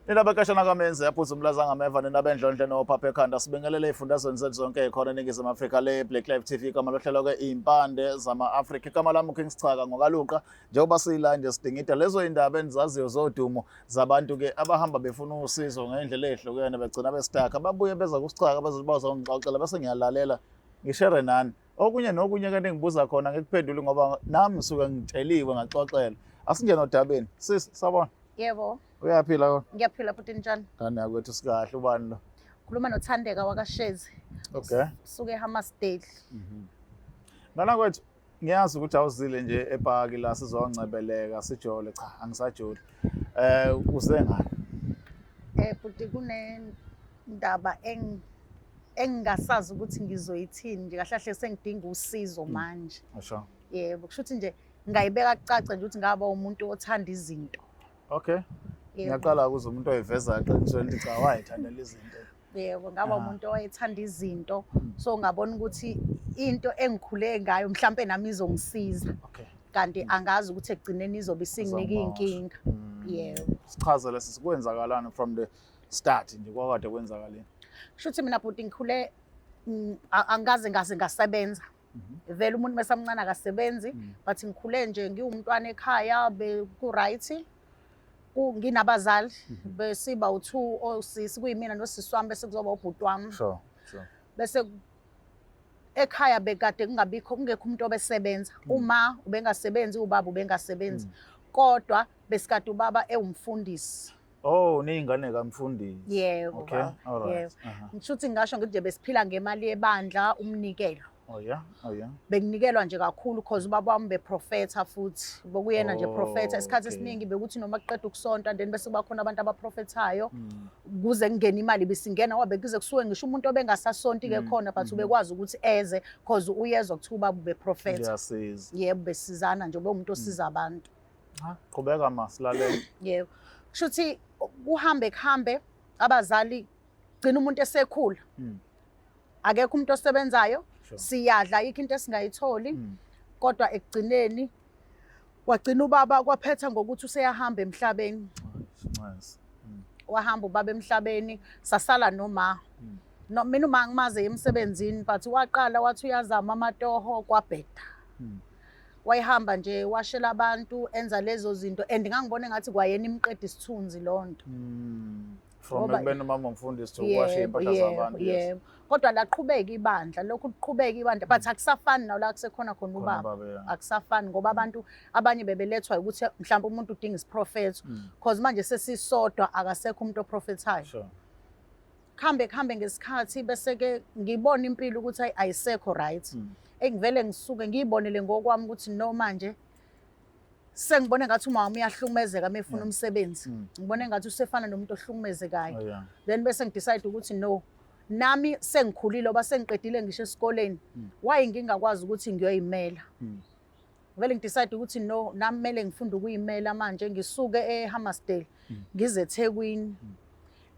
Nina bekashana kamenzi yaphuza umlaza ngameva, nina bendlondle nophapha ekhanda, sibingelele ey'fundazweni zethu zonke ey'khona eNingizimu Afrika. Le Black Life TV, igama lohlelo ke Iy'mpande zama-Afrika, igama lami uKing Sichaka ngokaLuqa. Njengoba siyila nje sidingida lezo y'ndaba enizaziyo zodumo zabantu-ke abahamba befuna usizo ngey'ndlela ey'hlukene, begcina bestakha, babuye beza kuSichaka bazongixoxela, bese ngiyalalela ngishere nani okunye nokunye ke ningibuza khona ngikuphendule, ngoba nami ngisuke ngitsheliwe ngaxoxela. Asingene odabeni sisi, sabona. Yebo. Uyaphila kona? Ngiyaphila futhi, njani? Ngane yakwethu, sikahle. Ubani lo? Khuluma noThandeka wakaShezi. Suke eHammarsdale. Ngana kwethu, ngiyazi ukuthi awuzile nje epaki la sizoncebeleka sijole. Cha, angisajoli. Uze ngani? Bhuti, kunendaba engingasazi ukuthi ngizoyithini nje kahle kahle, sengidinga usizo manje. Asho. Yebo, kusho ukuthi nje ngayibeka kucace nje ukuthi ngaba umuntu othanda izinto. Yebo. Ngiyaqala ukuze umuntu oyiveza eqinisweni ukuthi cha, wayithandela izinto. Yebo, ngaba umuntu owayethanda izinto. So ngabona ukuthi into engikhule ngayo mhlampe nami izongisiza. Kanti angazi ukuthi ekugcineni izobe isinginika Izongimosha. iy'nkinga. Yebo. Sichazele sikwenzakalani from the start nje, kwakade kwenzakaleni? Kusho ukuthi mina bhuti ngikhule angikaze ngaze ngasebenza. Vele umuntu mesamncane akasebenzi, but ngikhule nje ngiwumntwana ekhaya, beku-right. Nginabazali, besiba u-two osisi, kuyimina nosisi wami, bese kuzoba ubhuti wami. Sure. Sure. Bese ekhaya bekade kungabikho, kungekho umuntu obesebenza. Uma ubengasebenzi, ubaba ubengasebenzi. Kodwa besikade ubaba ewumfundisi. Oh, niyingane kamfundisi. Yebo, baba. All right. Yebo. Ngisho ukuthi ngingasho ngithi nje besiphila ngemali yebandla, umnikelo. Bekunikelwa nje kakhulu cause ubaba wami beprofetha futhi. Bokuyena nje profetha. Isikhathi esiningi bekuthi noma kuqeda ukusonta and then bese kuba khona abantu abaprofethayo kuze kungene imali, bisingena ngoba bekuze kusuke ngisho umuntu obengasasonti-ke khona, but ubekwazi ukuthi eze cause uyezwa kuthiwa ubaba ubeprofetha. Ngiyasiza. Yebo, besizana nje, ube umuntu osiza abantu. Ha, qhubeka ma, silalele. Yebo. Kusho ukuthi kuhambe kuhambe, abazali gcina umuntu esekhula. Akekho umuntu osebenzayo. Siyadla, ayikho into esingayitholi. Kodwa ekugcineni wagcina ubaba kwaphetha ngokuthi useyahamba emhlabeni. Nice. Wahamba ubaba emhlabeni, sasala noma. No, mina uma ngimaze emsebenzini, but waqala wathi uyazama amatoho, kwabheda. Wayehamba nje washela abantu, enza lezo zinto, and ngangibona engathi kwayena imqeda isithunzi lonto. From ekubeni umama umfundisi to ukuwasha iy'mpahla zabantu. Yes. Yebo. Kodwa laqhubeka ibandla, lokhu kuqhubeka ibandla, but akusafani naw la kusekhona khona Khona ubaba. ubaba, yeah. Akusafani ngoba abantu abanye bebelethwa ukuthi mhlawumbe umuntu udinga isiprofetho. Cause manje sesisodwa, akasekho umuntu oprofethayo. Kuhambe kuhambe ngesikhathi, bese ke ngibona impilo ukuthi ayi, ayisekho right. Engivele ngisuke ngiyibonele ngokwami ukuthi no, manje sengibone ngathi uma wami uyahlukumezeka mefuna umsebenzi. Ngibone ngathi usefana nomuntu ohlukumezekayo. Then bese ngidecide ukuthi no, nami sengikhulile oba sengiqedile ngisho esikoleni. Why ngingakwazi ukuthi ngiyoyimela? Vele ngidecide ukuthi no, nami kumele ngifunde ukuyimela manje, ngisuke eHammarsdale ngize eThekwini.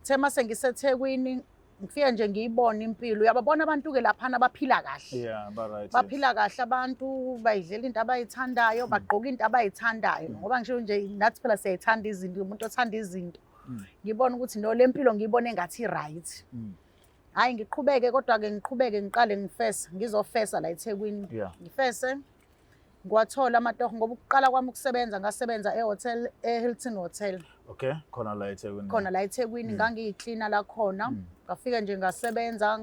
The mase ngiseThekwini ngifike nje ngiyibone impilo. Uyababona abantu-ke laphana baphila kahle. Yeah, ba right. Baphila kahle abantu, bayidlela into abayithandayo, bagqoka into abayithandayo. Ngoba ngisho nje nathi phela siyayithanda izinto, umuntu othanda izinto. Ngibona ukuthi no, le mpilo ngiyibone engathi i-right. Hhayi, ngiqhubeke, kodwa-ke ngiqhubeke ngiqale ngifesa, ngizofesa la eThekwini. Ngifese, ngiwathola amatoho ngoba ukuqala kwami ukusebenza ngasebenza e-hotel, e-Hilton Hotel. Okay, khona la eThekwini. Khona la eThekwini, ngangiyiklina la khona. Ngafika nje ngasebenza.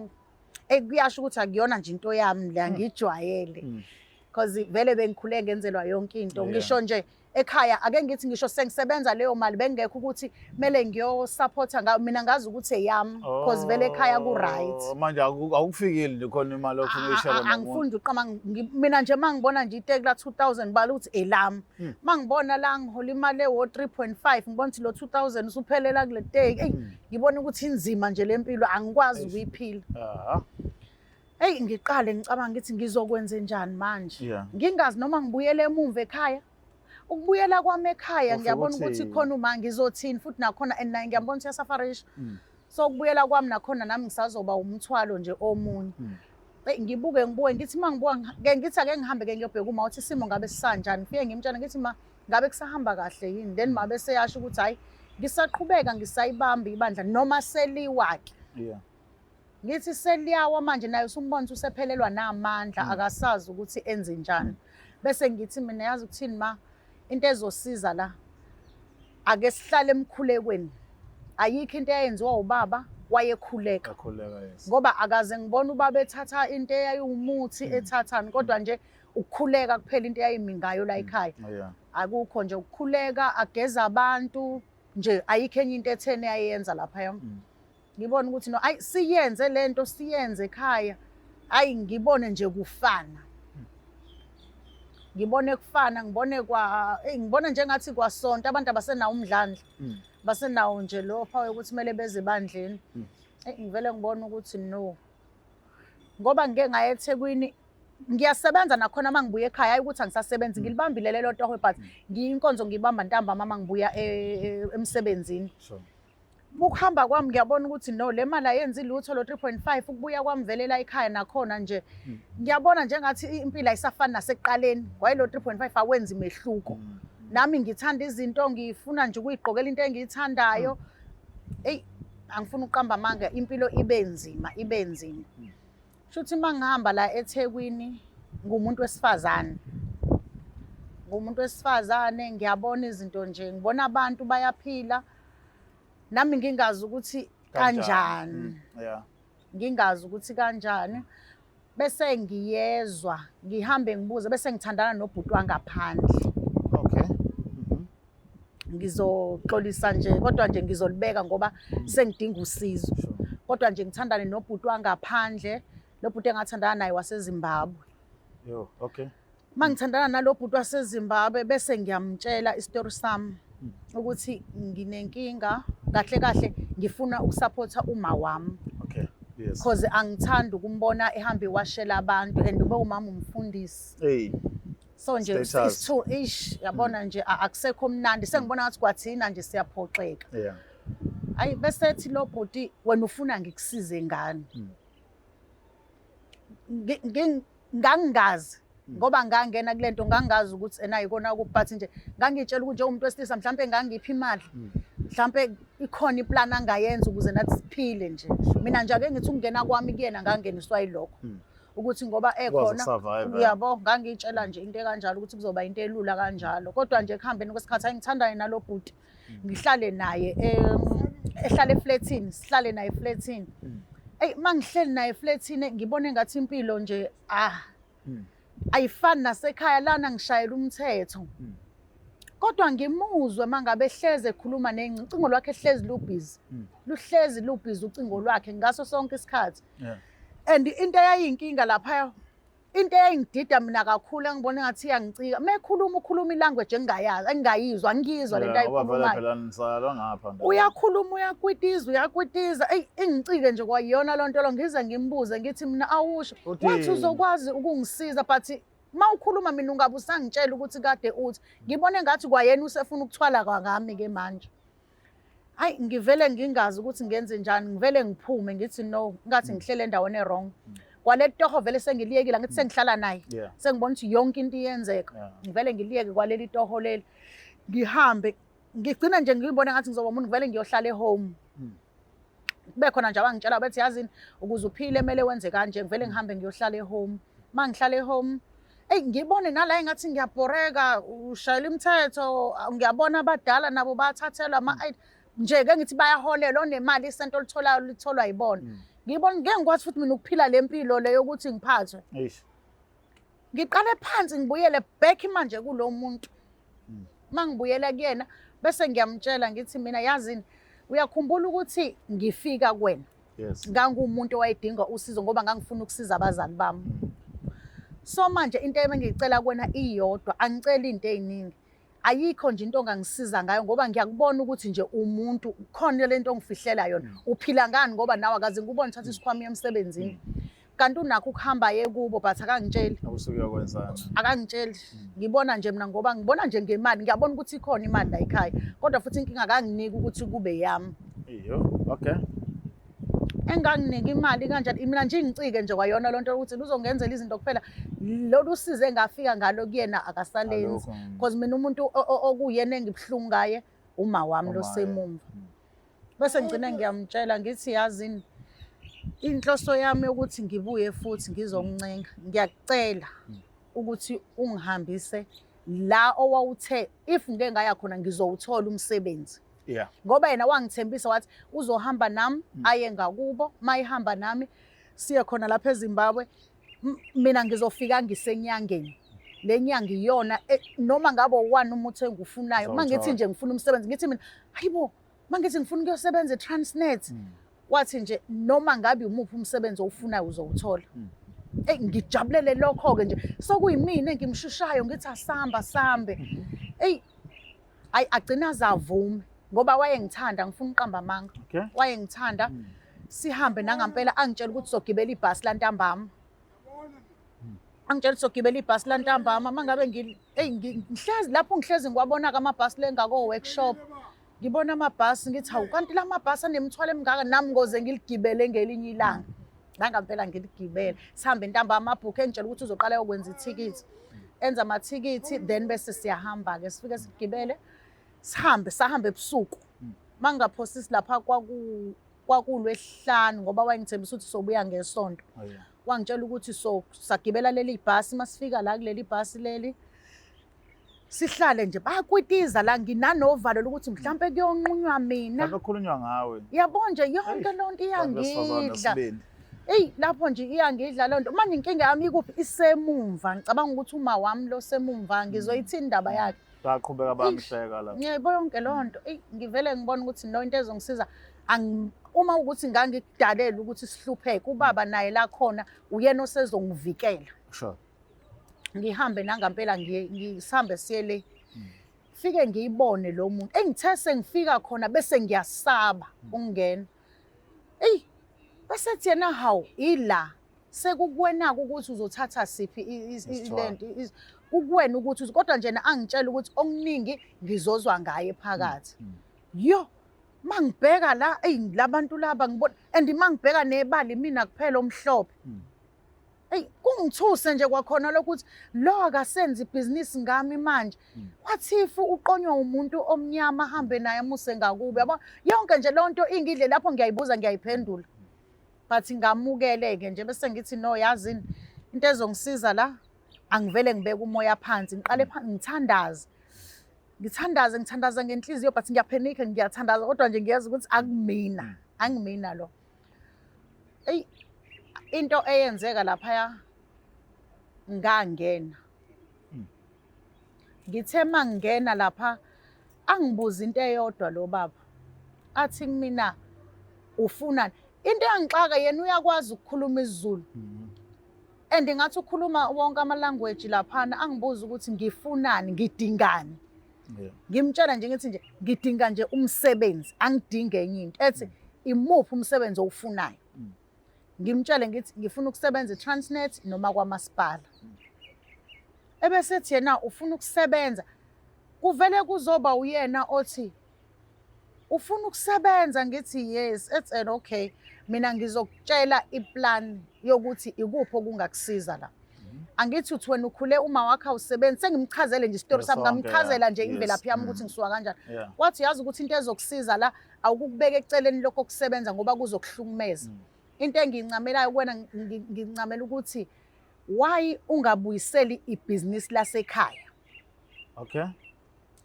Kuyasho ukuthi akuyona nje into yami la, ngijwayele. Because vele bengikhule ngenzelwa yonke into. Ngisho nje ekhaya ake ngithi ngisho sengisebenza leyo mali bengekho ukuthi kumele ngiyosupporta ngayo, mina ngazi ukuthi eyami because vele ekhaya ku right. Oh, manje akufikile nje khona imali ofuna uyishare nomuntu. Angifuni uqama mina nje mangibona nje iteki la 2000 bala ukuthi elami. Mangibona la ngihola imali ewo 3.5, ngibona ukuthi lo 2000 usuphelela kule teki. Ey, ngibona ukuthi inzima nje lempilo, angikwazi ukuyiphila. Hey, ngiqale ngicabanga ngithi ngizokwenza njani manje? Ngingazi noma ngibuyele emumva ekhaya. Ukubuyela kwami ekhaya Ufike ngiyabona ukuthi uthini? khona uma ngizothini futhi nakhona, and naye ngiyambona ukuthi uyasafarisha. So ukubuyela kwami nakhona nami ngisazoba umthwalo nje omunye. Hey, ngibuke ngibuke ngithi mangibuka ke ngithi ake ngihambe ke ngiyobheka uma uthi isimo ngabe sisanjani. Ngifike ngimtshela ngithi ma, ngabe kusahamba kahle yini? Then ma bese yasho ukuthi hayi, Ngisaqhubeka ngisayibamba ibandla noma seliwa-ke. Ngithi seliyawa manje naye usumbona ukuthi usephelelwa namandla, akasazi ukuthi enze njani. Bese ngithi mina, yazi ukuthini ma, into ezosiza la, ake sihlale emkhulekweni. Ayikho into eyayenziwa ubaba, wayekhuleka. Akhuleka, yes. Ngoba akaze ngibona ubaba ethatha into eyayiwumuthi, ethathani, kodwa nje ukukhuleka kuphela into eyayimi ngayo la ekhaya. Akukho nje ukukhuleka, ageza abantu nje, ayikho enye into etheni eyayenza lapha. Ngibona ukuthi no, ayi, siyenze lento, siyenze ekhaya. Ayi, ngibone nje kufana, ngibone kufana, ngibone kwa ngibone njengathi kwasonto abantu abasenawo umdlandla, basenawo nje lo phawu ukuthi kumele beze ebandleni. Ngivele ngibone ukuthi no, ngoba ngike ngaye eThekwini, ngiyasebenza nakhona uma ngibuya ekhaya, hayi ukuthi angisasebenzi, ngilibambile lelo toho, but ngiyinkonzo ngiyibamba ntambama uma ngibuya emsebenzini. Ukuhamba kwami ngiyabona ukuthi no, le mali ayenzi lutho, lo 3.5. Ukubuya kwami velela ekhaya nakhona nje ngiyabona njengathi impilo ayisafani nasekuqaleni, wayelo 3.5 awenzi mehluko. Nami ngithanda izinto, ngifuna nje ukuyigqokela into engiyithandayo. Eyi, angifuni ukuqamba amanga, impilo ibe nzima, ibe nzima. Shuthi uma ngihamba la eThekwini, ngumuntu wesifazane, ngumuntu wesifazane, ngiyabona izinto nje, ngibona abantu bayaphila, nami ngingazi ukuthi kanjani. Ngingazi ukuthi kanjani, bese ngiyezwa, ngihambe ngibuze, bese ngithandana nobhuti wangaphandle. Ngizoxolisa nje, kodwa nje ngizolibeka ngoba sengidinga usizo. Kodwa nje ngithandane nobhuti wangaphandle, lo bhuti engathandana naye waseZimbabwe. Yo, okay. Uma ngithandana nalo bhuti waseZimbabwe, bese ngiyamtshela isitori sami ukuthi nginenkinga, kahle kahle ngifuna ukusupport-a uma wami. Because angithandi ukumbona ehamba ewashela abantu, and ube umama umfundisi. Hey. So nje Status. It's too ish, yabona nje, akusekho mnandi, sengibona ngathi kwathina nje siyaphoxeka. Ayi, bese ethi lo bhuti, wena ufuna ngikusize ngani? Ngangingazi ngoba ngangena kulento ngangazi ukuthi ena yikona kuphi, but nje ngangitshela ukuthi njengomuntu wesilisa mhlambe ngangiphi imali, mhlambe ikhona iplan angayenza ukuze nathi siphile nje. Mina nje ake ngithi ukungena kwami kuyena ngangeniswa yilokho ukuthi ngoba Ukwazi ekhona ukusurvive. Uyabo, ngangitshela nje into ekanjalo ukuthi kuzoba into elula kanjalo, kodwa nje ekuhambeni kwesikhathi ayingithandayo nalo bhuti, ngihlale naye, ehlale eflatini, sihlale naye eflatini. Eyi, mangihleli naye eflatini ngibone engathi impilo nje ayifani nasekhaya lana, ngishayela umthetho. Kodwa ngimuzwe mangabe ehleze ekhuluma nencingo, ucingo lwakhe hlezi lubhizi. Luhlezi lubhizi ucingo lwakhe ngaso sonke isikhathi. And into eyayinkinga lapha, into eyayingidida mina kakhulu, engibona engathi iyangicika, mekhuluma ukhuluma ilanguage engingayazi, engingayizwa, angiyizwa lento Yeah, ngoba vele ayikhulumayo. phela nisalwa ngapha ndawonye. Uyakhuluma, uyakwitiza, uyakwitiza, eyi, ingicike nje kwayona loo nto lo. Ngize ngimbuze, ngithi mina, awusho, Uthini? wathi uzokwazi ukungisiza, but uma ukhuluma mina ungabe usangitshela ukuthi kade uthi, ngibone ngathi kwayena usefuna ukuthwala kwangami-ke manje. Hayi, ngivele ngingazi ukuthi ngenze njani, ngivele ngiphume, ngithi no, ngathi ngihlele endaweni e-wrong. Kwale toho vele sengiliyekile, ngithi sengihlala naye, sengibona ukuthi yonke into iyenzeka. Ngivele ngiliyeke kwaleli toho leli, ngihambe, ngigcina nje ngibona ngathi ngizoba umuntu, ngivele ngiyohlala ehome. Kube khona nje abangitshela bethi, yazini, ukuze uphile kumele wenze kanje. Ngivele ngihambe ngiyohlala ehome. Uma ngihlala ehome, eyi, ngibone nala engathi ngiyabhoreka, ushayela imithetho, ngiyabona abadala nabo bayathathelwa ama nje ke ngithi bayaholelwa, onemali, isento olitholayo litholwa yibona. Ngibona ngeke ngikwazi futhi mina ukuphila le mpilo leyo ukuthi ngiphathwe. Eish. Ngiqale phansi, ngibuyele back manje kulo muntu. Uma ngibuyela kuyena, bese ngiyamtshela, ngithi mina, yazini, uyakhumbula ukuthi ngifika kuwena ngangumuntu owayedinga usizo ngoba ngangifuna ukusiza abazali bami. So manje into ebengiyicela kuwena iyodwa, angiceli into ey'ningi, ayikho nje into ongangisiza ngayo, ngoba ngiyakubona ukuthi nje umuntu khona lento ongifihlela yona. Uphila ngani? Ngoba nawe akaze ngikubone uthatha isikhwama emsebenzini, kanti unakho ukuhamba ye kubo, but akangitsheli. Awusuke uyokwenzani? Akangitsheli. Ngibona nje mina, ngoba ngibona nje ngemali, ngiyabona ukuthi ikhona imali la ekhaya, kodwa futhi inkinga akanginiki ukuthi kube yami. Iyo, okay. Enganginika imali kanjani? Mina nje ingicike nje kwayona loo nto ukuthi luzongenzela izinto kuphela, lolu sizo engafika ngalo kuyena akasalenzi. Alukho. Because mina umuntu okuyena engibuhlungu ngaye. Uma wami Uma, losemumva. Bese ngigcina ngiyamtshela ngithi, yazini, inhloso yami yokuthi ngibuye futhi ngizoncenga, ngiyakucela ukuthi ungihambise la owawuthe if ngike ngaya khona ngizowuthola umsebenzi, ngoba yena wangithembisa wathi uzohamba nami aye ngakubo, mayihamba nami siye khona lapha eZimbabwe, mina ngizofika ngisenyangeni, le nyanga iyona noma ngabe owani umuthi engiwufunayo. Uma ngithi Uzowuthola. nje ngifuna umsebenzi, ngithi mina, hayibo, uma ngithi ngifuna ukuyosebenza e-Transnet, wathi nje noma ngabe umuphi umsebenzi owufunayo uzowuthola. Eyi, ngijabulele lokho-ke nje, sokuyimina engimshushayo, ngithi asamba sambe. Eyi, ayi, agcina azavume ngoba wayengithanda, ngifuna uqamba amanga. Wayengithanda. Sihambe nangampela, angitshela ukuthi sogibela ibhasi lantambama. Angitshela ukuthi sogibela ibhasi lantambama. Uma ngabe eyi, ngihlezi lapho, ngihlezi ngiwabona-ke amabhasi le ngako-workshop, ngibona amabhasi, ngithi, hawu, kanti la mabhasi anemithwalo emingaka, nami ngoze ngiligibele ngelinye ilanga. Nangampela ngiligibele, sihambe ntambama, amabhukhu engitshela ukuthi uzoqala yokwenza ithikithi, enza amathikithi, then bese siyahamba-ke, sifike sigibele, sihambe. Sahamba ebusuku, uma ngingaphosisi lapha kwakulwesihlanu, ngoba wayengithembisa ukuthi sobuya ngesonto. Wangitshela ukuthi so sagibela leli bhasi, masifika la kuleli bhasi leli sihlale nje, bayakwitiza la, nginanovalo lokuthi mhlampe kuyonqunywa mina. Mhlawumbe kukhulunywa ngawe. Yabo nje, yonke loo nto Abantu besifazane iyangidla. nesibindi. Eyi, lapho nje iyangidla loo nto. Manje inkinga yami ikuphi? Isemumva. Ngicabanga ukuthi uma wami lo semumva, ngizoyithini indaba yakhe? Baqhubeka bamhleka la. Ngiyayibona yonke leyo nto. Eyi, ngivele ngibona ukuthi no, into ezongisiza uma ukuthi ngangikudalela ukuthi sihlupheke, ubaba naye la khona uyena osezongivikela. Ngihambe nangampela, ngisambe siye le. Fike ngiyibone lo muntu. Engithe sengifika khona bese ngiyasaba ukungena. Eyi, bese ethi yena, hawu, ila sekukuwena-ke ukuthi uzothatha siphi Isithwalo. lento, kukuwena ukuthi kodwa nje yena angitshela ukuthi okuningi ngizozwa ngaye phakathi. Yo, mangibheka la, eyi, labantu laba ngibona, and mangibheka nebali, mina kuphela omhlophe. Eyi, kungithuse nje kwakhona lokho ukuthi lo akasenzi ibhizinisi ngami manje. What if uqonywa umuntu omnyama, ahambe naye, amuse ngakubo, yabo? Yonke nje leyo nto ingidle lapho, ngiyayibuza, ngiyayiphendula. But ngamukele-ke nje, bese ngithi no, yazini, into ezongisiza la, angivele ngibeke umoya phansi, ngiqale phansi ngithandaze. Ngithandaze, ngithandaza ngenhliziyo, but ngiyaphenika, ngiyathandaza kodwa nje ngiyazi ukuthi akumina, angimina lo. Eyi, into eyenzeka laphaya, ngangena. Ngithe mangingena lapha, angibuza into eyodwa lo baba. Athi kumina, ufunani? Into eyangixaka, yena uyakwazi ukukhuluma isiZulu. And ngathi ukhuluma wonke ama language laphana, angibuza ukuthi ngifunani, ngidingani. Ngimtshela nje, ngithi nje ngidinga nje umsebenzi, angidingi enye into. Ethi, imuphi umsebenzi owufunayo? Ngimtshele ngithi ngifuna ukusebenza eTransnet noma kwamasipala. Ebese ethi yena ufuna ukusebenza. Kuvele kuzoba uyena othi ufuna ukusebenza, ngithi yes. Ethi and okay, mina ngizokutshela iplan yokuthi ikuphi okungakusiza la. Angithi uthi wena ukhule uma wakho awusebenzi, sengimchazele nje isitori sami, Sonke, ngamchazela nje imvelaphi yami ukuthi ngisuka kanjani. Wathi, yazi ukuthi into ezokusiza la, awukubeka eceleni lokho kusebenza ngoba kuzokuhlukumeza. Into engiyincamelayo kuwena, ngincamela ukuthi why ungabuyiseli ibhizinisi lasekhaya?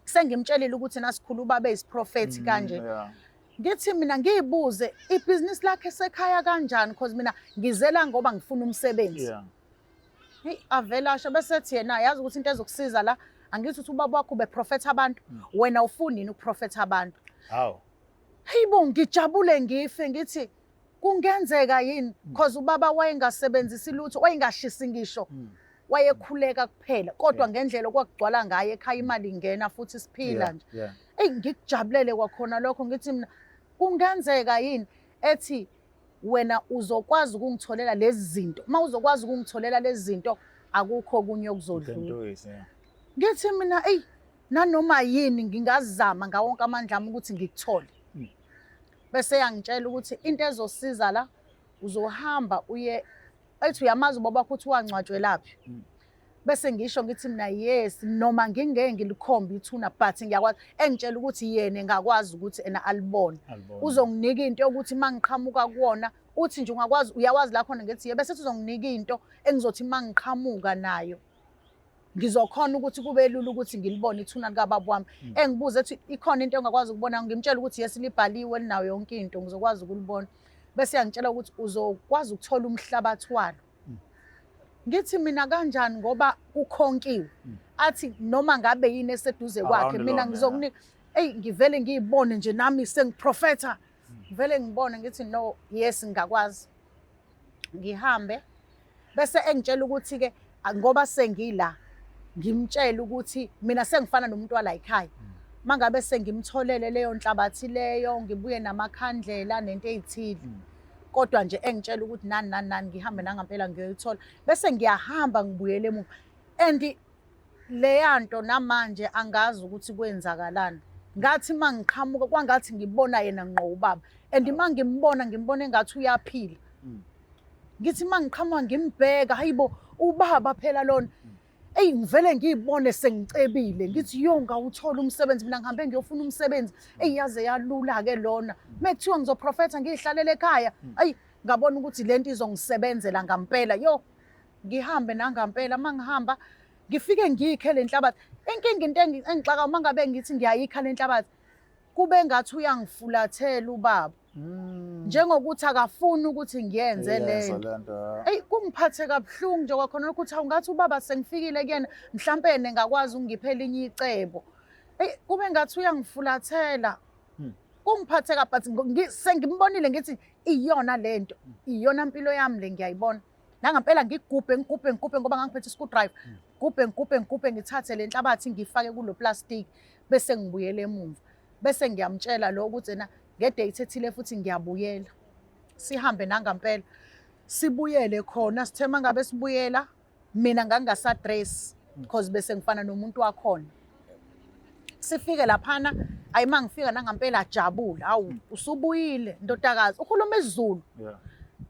Sengimtshelile ukuthi nasikhulu ubaba eyisiprofethi kanje. Ngithi mina ngiyibuze, ibhizinisi lakhe sekhaya kanjani, because mina ngizela ngoba ngifuna umsebenzi. Hey, avela asho, bese ethi yena, yazi ukuthi into ezokusiza la, angithi uthi ubaba wakho ubeprofetha abantu, wena ufuni yini ukuprofetha abantu? Hawu. Hayibo, ngijabule ngife, ngithi kungenzeka yini? Because ubaba wayengasebenzisi lutho, wayengashisi ngisho. Wayekhuleka kuphela, kodwa ngendlela okwakugcwala ngayo ekhaya, imali ingena futhi siphila nje. Eyi, ngikujabulele kwakhona lokho, ngithi mina kungenzeka yini? Ethi wena uzokwazi ukungitholela lezi zinto, uma uzokwazi ukungitholela lezi zinto, akukho okunye You can okuzodlula. do it, yeah. Ngithi mina, eyi, nanoma yini ngingazama ngawo wonke amandla ami ukuthi ngikuthole. Bese yangitshela ukuthi into ezosiza la, uzohamba uye, ethi uyamazi ubaba wakho ukuthi wangcwatshwelaphi. Bese ngisho ngithi mina yes, noma ngingeke ngilikhombe ithuna, but ngiyakwazi. Engitshela ukuthi yena engakwazi ukuthi ena alibone. Alibone. Uzonginika into yokuthi uma ngiqhamuka kuwona, uthi nje ungakwazi, uyawazi la khona, ngithi yebo. Bese ethi uzonginika into engizothi uma ngiqhamuka nayo ngizokhona ukuthi kube lula ukuthi ngilibone ithuna likababa wami. Engibuza ethi ikhona into engakwazi ukubona, ngimtshela ukuthi yes, libhaliwe, linayo yonke into, ngizokwazi ukulibona. Bese yangitshela ukuthi uzokwazi ukuthola umhlabathi walo. Ngithi mina kanjani, ngoba kukhonkiwe? Athi noma ngabe yini eseduze kwakhe, Around mina lona, ngizokunika. Eyi, ngivele ngiyibone nje nami sengiprofetha, ngivele ngibone, ngithi no, yes, ngingakwazi. Ngihambe, bese engitshela ukuthi-ke ngoba sengila, ngimtshele ukuthi mina sengifana nomuntu wala ekhaya, mangabe sengimtholele leyo nhlabathi leyo, ngibuye namakhandlela nento ey'thile. Kodwa nje engitshela ukuthi nani nani nani, ngihambe nangampela ngiyoyithola, bese ngiyahamba ngibuyele emuva. And leya nto namanje angazi ukuthi kwenzakalani. Ngathi uma ngiqhamuka, kwangathi ngibona yena ngqo ubaba, and uma ngimbona, ngimbona engathi uyaphila. Ngithi uma ngiqhamuka ngimbheka, hayibo, ubaba phela lona. Eyi, ngivele ngiyibone sengicebile, ngithi yo, ngawuthola umsebenzi, mina ngihambe ngiyofuna umsebenzi. Eyi, yaze yalula-ke lona uma kuthiwa ngizoprofetha ngiyihlalele ekhaya. Ayi, ngabona ukuthi lento izongisebenzela ngampela. Yo, ngihambe nangampela, uma ngihamba ngifike ngiyikhe le nhlabathi. Inkinga, into engixaka, uma ngabe ngithi ngiyayikha le nhlabathi, kube ngathi uyangifulathela ubaba, njengokuthi akafuni ukuthi ngiyenze Iyenza lento. lento, ya. Eyi, kungiphathe kabuhlungu nje kwakhona lokhu, ukuthi awungathi ubaba sengifikile kuyena, mhlampe yena engakwazi ukungipha elinye icebo. Eyi, kube ngathi uyangifulathela. Kungiphathe but sengimbonile, ngithi iyona lento, iyona mpilo yami le, ngiyayibona. Nangampela ngigubhe, ngigubhe, ngigubhe, ngoba ngangiphethe i-screwdriver. Gubhe, ngigubhe, ngigubhe, ngithathe le nhlabathi ngiyifake kulo plastic, bese ngibuyele emumva. Bese ngiyamtshela lo ukuthi ena nge-date ethile futhi ngiyabuyela. Sihambe nangampela. Sibuyele khona, sithe uma ngabe sibuyela, mina ngangingasa-dress because bese ngifana nomuntu wakhona. Sifike laphana, ayi, uma ngifika nangampela ajabule. Hawu, usubuyile ndodakazi, ukhuluma isiZulu.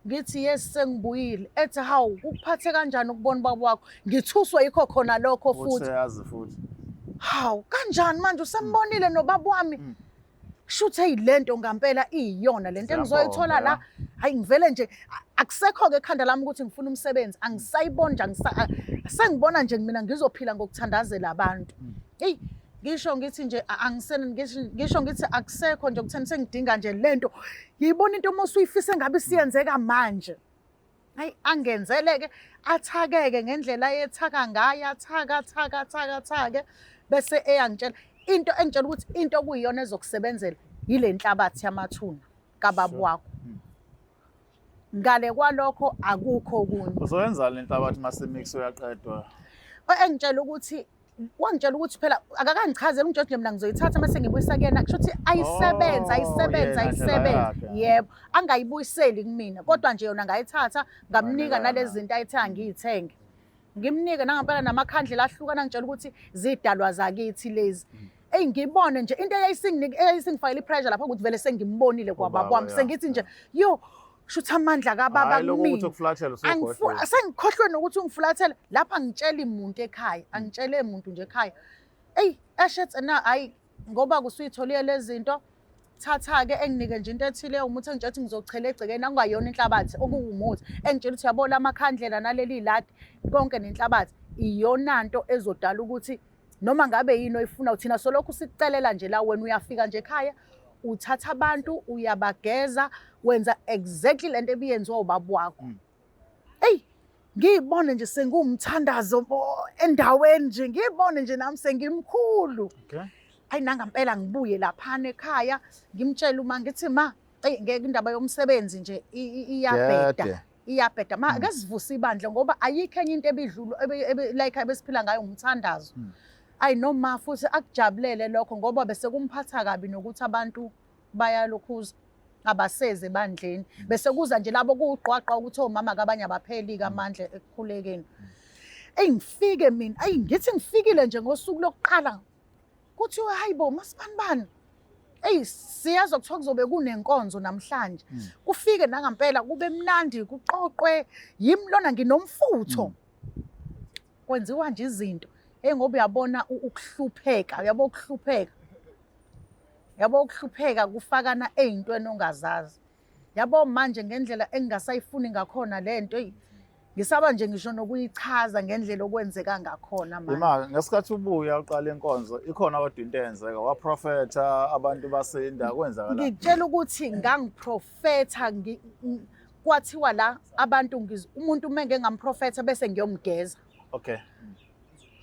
Ngithi yes, sengibuyile. Ethi hawu, kukuphathe kanjani ukubona ubaba wakho? Ngithuswe yikho khona lokho Futhi futhi. seyazi futhi. Hawu, kanjani manje usembonile nobaba wami? Shuthi hey, lento ngampela iyiyona lento engizoyithola la. Hayi, ngivele nje akusekho-ke ekhanda lami ukuthi ngifuna umsebenzi, angisayiboni nje, sengibona nje mina ngizophila ngokuthandazela abantu. Eyi, ngisho ngithi nje angisena, ngisho ngithi akusekho nje kutheni, sengidinga nje lento. Ngiyibona into uma usuyifise ngabe isiyenzeka manje. Hayi, angenzeleke, athakeke ngendlela ayethaka ngayo, athaka, athaka, athaka, athake, bese eyangitshela into engitshela ukuthi into okuyiyona ezokusebenzela yile nhlabathi yamathuna kababa wakho. Ngale kwalokho akukho okunye. Uzoyenza le nhlabathi mase-mix uyaqedwa? Engitshela ukuthi, wangitshela ukuthi phela akakangichazeli, ungitshela ukuthi nje mina ngizoyithatha mase ngibuyisa kuyena, kusho ukuthi ayisebenze, Oh, ayisebenze, yena ndlela ayisebenze. yakhe. Yebo, angayibuyiseli kumina, kodwa nje yona ngayithatha, ngamnika Wanika nalezi yena. zinto ayithe angiyithenge. Ngimnike nangampela namakhandlela ahlukana, ngitshela ukuthi zidalwa zakithi lezi. Eyi, ngibone nje into eyayisingifakela i-pressure lapho ukuthi vele sengimbonile kwababa Ubaba, wami. Sengithi nje yo, shuthi amandla kababa Hhayi, lokho ukuthi kumina. ukufulathela usukhohliwe. Sengikhohlwe nokuthi ungifulathele lapha, ngitshela imuntu ekhaya, angitshele muntu nje ekhaya. Eyi, eshethi na, hayi, ngoba kusuyitholile lezi zinto, thatha-ke, enginike nje into ethile umuthi, engitshela ukuthi ngizochela egcekeni, akungayona inhlabathi, okuwumuthi. Engitshela ukuthi yabo lamakhandlela naleli ladi konke nenhlabathi iyona nto ezodala ukuthi noma ngabe yini oyifuna, thina solokhu sikucelela nje la, wena uyafika nje ekhaya, uthatha abantu uyabageza, wenza exactly lento ebiyenziwa ubaba wakho. Eyi, ngiyibone nje sengiwumthandazo endaweni nje, ngiyibone nje nami sengimkhulu. Ayi, nangampela ngibuye laphana ekhaya, ngimtshele uma ngithi ma, eyi, ngeke, indaba yomsebenzi nje iyabheda. Gede. Iyabheda ma, ake sivuse ibandla, ngoba ayikho enye into ebidlula like ebesiphila ngayo umthandazo. Ayi, noma futhi akujabulele lokho, ngoba bese kumphatha kabi nokuthi abantu bayalokhuza abaseze ebandleni, bese kuza nje labo kuwugqwaqwa ukuthi omama kabanye abapheli-ke amandla ekukhulekeni. Eyi, ngifike mina, eyi, ngithi ngifikile nje ngosuku lokuqala, kuthiwe hayi bo, masibanibani, eyi, siyazwa kuthiwa kuzobe kunenkonzo namhlanje. Kufike nangampela kube mnandi, kuqoqwe, yimi lona nginomfutho. Kwenziwa nje izinto. Hey, ngoba uyabona ukuhlupheka, uyabo ukuhlupheka. Yabo ukuhlupheka kufakana ey'ntweni ongazazi. Yabo manje ngendlela engingasayifuni ngakhona le nto, eyi, ngisaba nje ngisho nokuyichaza ngendlela okwenzeka ngakhona manje. Ima ngesikhathi ubuya uqala inkonzo ikhona kodwa into eyenzeka waprofetha abantu basinda kwenzakala. Ngikutshela ukuthi ngangiprofetha kwathiwa la abantu umuntu uma ngengamprofetha bese ngiyomgeza. Okay.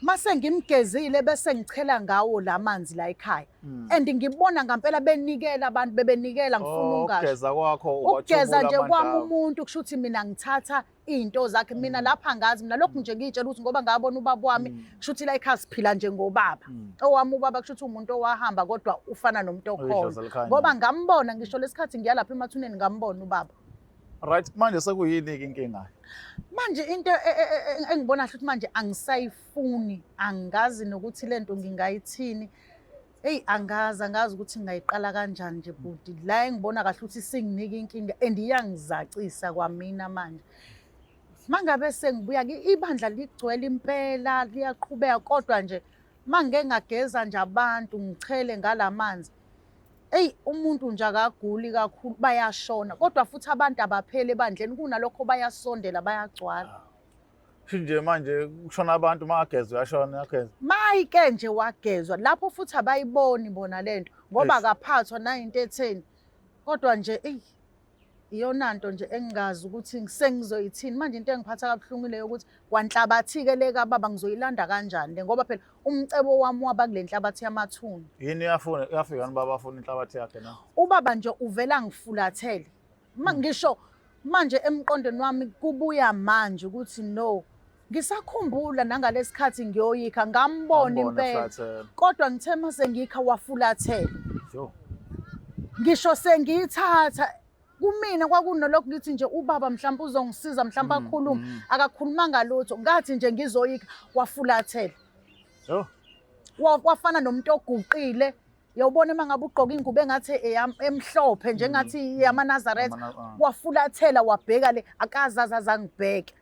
Mase ngimgezile bese ngichela ngawo la manzi la ekhaya. And ngibona ngampela benikela abantu bebenikela ngifuna ungasho. Ukugeza kwakho ukugeza nje kwami umuntu kusho ukuthi mina ngithatha izinto zakhe mina lapha ngazi mina lokhu nje ngiyitshela ukuthi ngoba ngabona ubaba wami kusho ukuthi la ekhaya siphila nje ngobaba. Owami ubaba kusho ukuthi umuntu owahamba kodwa ufana nomuntu okhona. Ngoba ngambona ngisho lesikhathi ngiya lapha emathuneni ngambona ubaba. Right, manje sekuyini ke inkinga? Manje into engibona ukuthi manje angisayifuni, angazi nokuthi lento ngingayithini. Hey, angazi ukuthi ngingayiqala kanjani nje bhuti. La engibona kahle ukuthi singinika inkinga and iyangizacisa kwamina manje. Mangabe sengibuya ibandla ligcwele impela liyaqhubeka kodwa nje mangike ngageza nje abantu ngichele ngalamanzi. Eyi umuntu nje akaguli kakhulu bayashona kodwa futhi abantu abaphele ebandleni kunalokho bayasondela bayagcwala. Nje manje kushona abantu magezwa uyashona uyagezwa. Mayike nje wagezwa lapho futhi abayiboni bona lento ngoba akaphathwa nayinto etheni. Kodwa nje eyi iyona nto nje engingazi ukuthi sengizoyithini manje. Into engiphatha kabuhlungu leyo ukuthi kwanhlabathi-ke le kababa ngizoyilanda kanjani le, ngoba phela umcebo wami waba kule nhlabathi yamathuna. Yini uyafuna uyafika nobaba afuna inhlabathi yakhe na? Ubaba nje uvela ngifulathele. Ngisho manje emqondweni wami kubuya manje ukuthi no, ngisakhumbula nangalesikhathi ngiyoyikha ngambona impela, kodwa ngithe mase ngikha wafulathela. Ngisho sengiyithatha kumina kwakunolokhu ngithi nje ubaba mhlawumbe uzongisiza mhlawumbe akhulume, akakhulumanga lutho, ngathi nje ngizoyikha wafulathela. Wafana nomuntu oguqile. Uyawubona uma ngabe ugqoka ingubo engathi emhlophe njengathi yamaNazaretha, wafulathela wabheka le, akazazi azangibheke.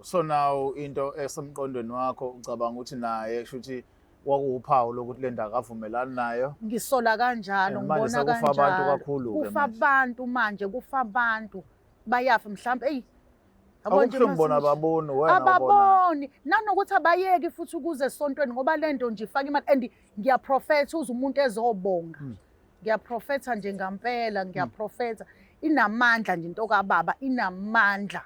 So now into esemqondweni wakho ucabanga ukuthi naye kusho ukuthi wakuwuphawu lokuthi le ndawo akavumelani nayo? Ngisola kanjalo, ngibona kanjalo. Kufa abantu kakhulu. Kufa abantu manje, kufa abantu bayafa mhlawumbe. Eyi akubuhlungu bona ababoni wena ababoni nanokuthi abayeki futhi ukuze esontweni ngoba lento nje ifaka imali and ngiyaprofetha uze umuntu ezobonga. Ngiyaprofetha nje ngampela, ngiyaprofetha. Inamandla nje into kababa, inamandla.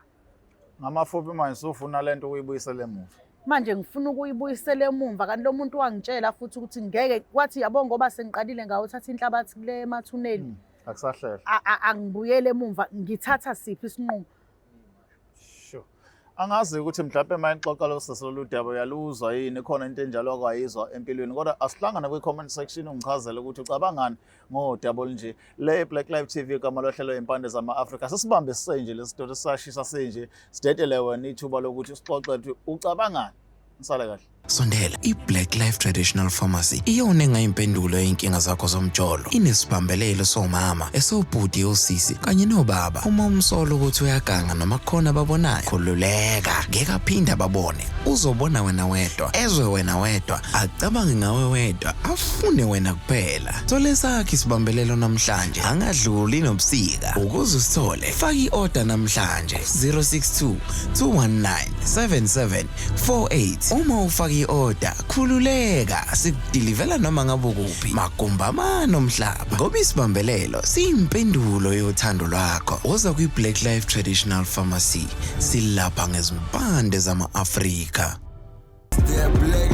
Ngamafuphi manje sufuna lento ukuyibuyisela emuva. Manje ngifuna ukuyibuyisela emumva kanti lo muntu wangitshela futhi ukuthi ngeke wathi yabo ngoba sengiqalile ngawuthatha inhlabathi kule emathuneni. Akusahlehla. Angibuyele emumva ngithatha siphi isinqumo? Sure. Angazi ukuthi mhlawumbe uma nixoxa lo sisi lolu daba uyaluzwa yini, khona into enjalo akwayizwa empilweni, kodwa asihlangane kwi-comment section ungichazele ukuthi ucabangani ngodaba olunje. Le Black Life TV igama lohlelo Impande zama-Afrika. Sisibambe sisenje lesi story sisashisa sinje, sidedele wena ithuba lokuthi usixoxe ukuthi ucabangani. Nisale kahle. Sondela, i-Black Life Traditional Pharmacy iyona engayimpendulo yey'nkinga zakho zomjolo. Inesibambelelo somama, esobhuti, osisi kanye nobaba. Uma umsola ukuthi uyaganga noma kukhona ababonayo, khululeka, ngeke aphinde ababone. Uzobona wena wedwa, ezwe wena wedwa, acabange ngawe wedwa, afune wena kuphela. Thola esakho isibambelelo namhlanje, angadluli nobusika. Ukuze usithole, faka i-order namhlanje 062 219 7748. Uma ufaka i-order, khululeka, sikudilivela noma ngabe ukuphi, magumbamane omhlaba. Ngoba isibambelelo siyimpendulo yothando lwakho. Woza kwi-Black Life Traditional Pharmacy, silapha ngezimpande zama-Afrika. The Black